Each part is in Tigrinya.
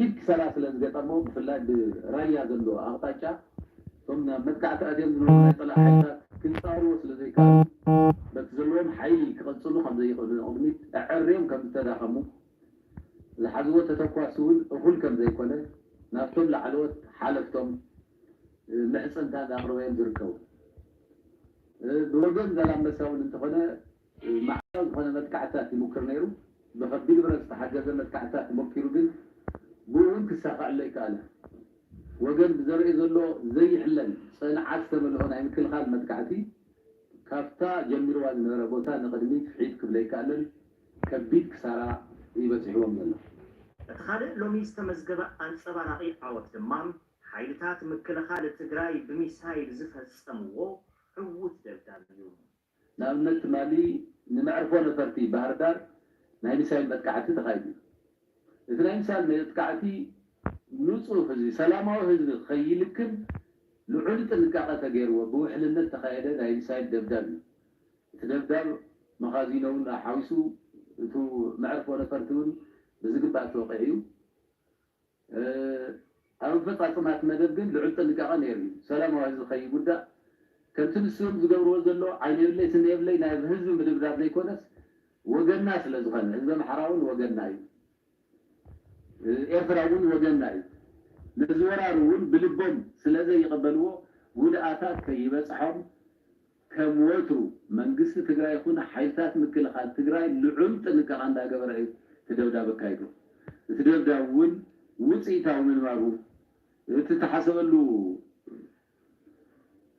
ከቢድ ክሳራ ስለ ዝገጠሞ፣ ብፍላይ ብራያ ዘሎ ኣቕጣጫ እቶም ናብ መጥቃዕቲ ኣትዮም ዝነበሩ ናይ ጸላኢ ሓይልታት ክንጻወርዎ ስለ ዘይከኣሉ፣ በቲ ዘለዎም ሓይሊ ክቐጽሉ ከም ዘይኽእሉ፣ ንቕድሚት ኣዐርዮም ከም ዝተዳኸሙ፣ ዝሓዝዎ ተተኳሲ እውን እኹል ከም ዘይኮነ ናብቶም ላዕለዎት ሓለፍቶም ምሕጽንታ እንዳቕረቡ እዮም ዝርከቡ። ብወገን ዛላምበሳ እውን እንተኾነ ማዕረ ዝኾነ መጥቃዕትታት ይሙክር ነይሩ። ብኸቢድ ብረት ዝተሓገዘ መጥቃዕትታት ሞኪሩ፣ ግን ብኡ እውን ክሳኻዕሎ ኣይከኣለ። ወገን ብዘርእዮ ዘሎ ዘይሕለል ጽንዓት ዝተመልኦ ናይ ምክልኻል መጥቃዕቲ ካብታ ጀሚርዋ ዝነበረ ቦታ ንቕድሚት ፍሒት ክብል ኣይከኣለን። ከቢድ ክሳራ እዩ በጺሕዎም ዘሎ። እቲ ካልእ ሎሚ ዝተመዝገበ ኣንጸባራቒ ዓወት ድማ ሓይልታት ምክልኻል ትግራይ ብሚሳይል ዝፈጸምዎ ዕዉት ደብዳብ እዩ። ንኣብነት ትማሊ ንመዕርፎ ነፈርቲ ባህር ዳር ናይ ሚሳይል መጥቃዕቲ ተኻይዱ እዩ። እቲ ናይ ሚሳይል መጥቃዕቲ ንፁህ ህዝቢ፣ ሰላማዊ ህዝቢ ከይልክም ልዑል ጥንቃቐ ተገይርዎ ብውሕልነት ተኻየደ ናይ ሚሳይል ደብዳብ እዩ። እቲ ደብዳብ መኻዚኖ እውን ሓዊሱ እቱ መዕርፎ ነፈርቲ እውን ብዝግባእ ተወቂዑ እዩ። ኣብ ኣፈፃፅማ እቲ መደብ ግን ልዑል ጥንቃቐ ነይሩ እዩ። ሰላማዊ ህዝቢ ከይጉዳእ ከምቲ ንስም ዝገብርዎ ዘሎ ዓይነ የብለይ ስኒ የብለይ ናይ ህዝቢ ምድብዳብ ዘይኮነስ ወገንና ስለ ዝኾነ ህዝቢ ኣምሓራ እውን ወገንና እዩ። ኤርትራ እውን ወገንና እዩ። ነዚ ወራር እውን ብልቦም ስለ ዘይቕበልዎ ጉድኣታት ከይበፅሖም ከም ወትሩ መንግስቲ ትግራይ ይኹን ሓይልታት ምክልኻል ትግራይ ልዑል ጥንቃቐ እንዳገበረ እዩ እቲ ደብዳብ ኣካይዱ። እቲ ደብዳብ እውን ውፅኢታዊ ምንባሩ እቲ ተሓሰበሉ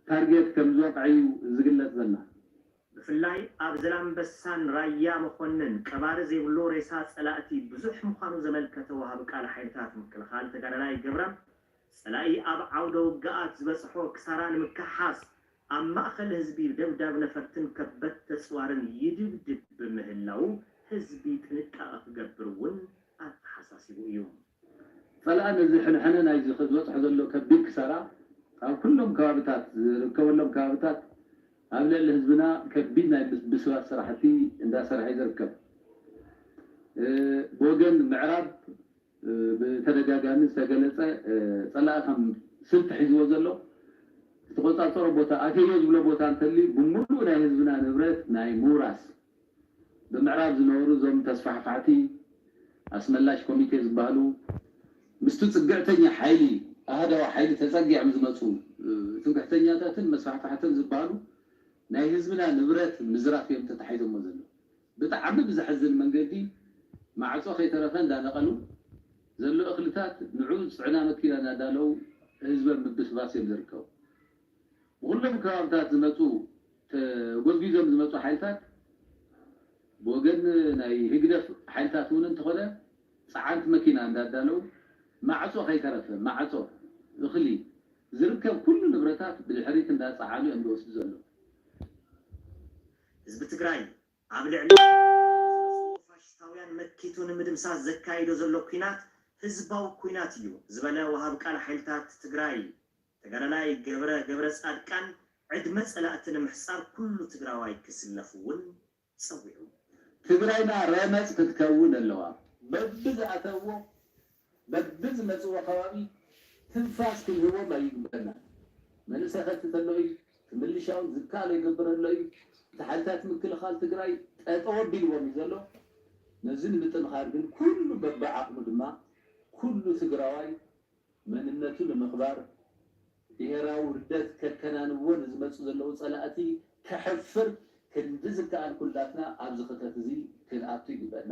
ታርጌት ከም ዝወቅዐ እዩ ዝግለፅ ዘላ። ብፍላይ ኣብ ዘላምበሳን ራያ መኮንን ቀባሪ ዘይብሉ ሬሳ ፀላእቲ ብዙሕ ምዃኑ ዘመልከተ ወሃቢ ቃል ሓይልታት ምክልኻል ተጋዳላይ ገብረ፣ ፀላኢ ኣብ ዓውደ ውግኣት ዝበፅሖ ክሳራ ንምክሓስ ኣብ ማእኸል ህዝቢ ደብዳብ ነፈርትን ከበድ ተፅዋርን ይድብድብ ብምህላው ህዝቢ ጥንቃቐ ክገብር እውን ኣተሓሳሲቡ እዩ። ፀላኢ ነዚ ሕንሕነ ናይዚ ዝበፅሖ ዘሎ ከቢድ ክሳራ ኣብ ኩሎም ከባብታት ዝርከበሎም ከባብታት ኣብ ልዕሊ ህዝብና ከቢድ ናይ ብስባት ስራሕቲ እንዳሰርሐ እዩ ዝርከብ። ብወገን ምዕራብ ብተደጋጋሚ ዝተገለፀ ፀላኢ ከም ስልቲ ሒዝዎ ዘሎ ዝተቆፃፀሮ ቦታ ኣተዮ ዝብሎ ቦታ እንተልዩ ብምሉእ ናይ ህዝብና ንብረት ናይ ምውራስ ብምዕራብ ዝነበሩ እዞም ተስፋሕፋሕቲ ኣስመላሽ ኮሚቴ ዝበሃሉ ምስቲ ፅግዕተኛ ሓይሊ ኣሃዳዊ ሓይሊ ተፀጊዖም ዝመፁ ትምክሕተኛታትን መስፋሕፋሕትን ዝበሃሉ ናይ ህዝብና ንብረት ምዝራፍ እዮም ተታሒዞሞ ዘለዉ። ብጣዕሚ ብዘሕዝን መንገዲ ማዕፆ ከይተረፈ እንዳነቐሉ ዘሎ እኽልታት ንዑ ፅዕና መኪና እናዳለዉ ህዝበ ምብስባስ እዮም ዝርከቡ። ብኩሎም ከባብታት ዝመፁ ተጎዝጒዞም ዝመፁ ሓይልታት ብወገን ናይ ህግደፍ ሓይልታት እውን እንተኾነ ፀዓንቲ መኪና እንዳዳለዉ ማዕፆ ከይተረፈ ማዕፆ እኽሊ ዝርከብ ኩሉ ንብረታት ብድሕሪት እንዳፀዓኑ እዮም ዝወስዱ ዘለዉ። ህዝቢ ትግራይ ኣብ ልዕሊ ፋሽስታውያን መኪቱ ንምድምሳስ ዘካይዶ ዘሎ ኲናት ህዝባዊ ኲናት እዩ ዝበለ ወሃብ ቃል ሓይልታት ትግራይ ተጋዳላይ ገብረ ገብረ ፃድቃን ዕድመ ፀላእቲ ንምሕፃር ኩሉ ትግራዋይ ክስለፍ እውን ፀዊዑ። ትግራይና ረመፅ ክትከውን ኣለዋ። በብዝኣተዎ በብዝመፅዎ ከባቢ ትንፋስ ክንህቦም ኣይግበና። መንእሰይ ከትት ኣሎ እዩ፣ እቲ ምልሻ እውን ዝከኣሎ ይገብር ኣሎ እዩ። እቲ ሓይልታት ምክልኻል ትግራይ ጠጠው ኣቢልዎም እዩ ዘሎ። ነዚ ንምጥንኻር ግን ኩሉ በብዓቕሙ ድማ ኩሉ ትግራዋይ መንነቱ ንምኽባር ብሄራዊ ውርደት ከከናንብዎ ንዝመፁ ዘለዉ ፀላእቲ ከሕፍር ክንዲ ዝከኣል ኩላትና ኣብዚ ክተት እዚ ክንኣቱ ይግበአና።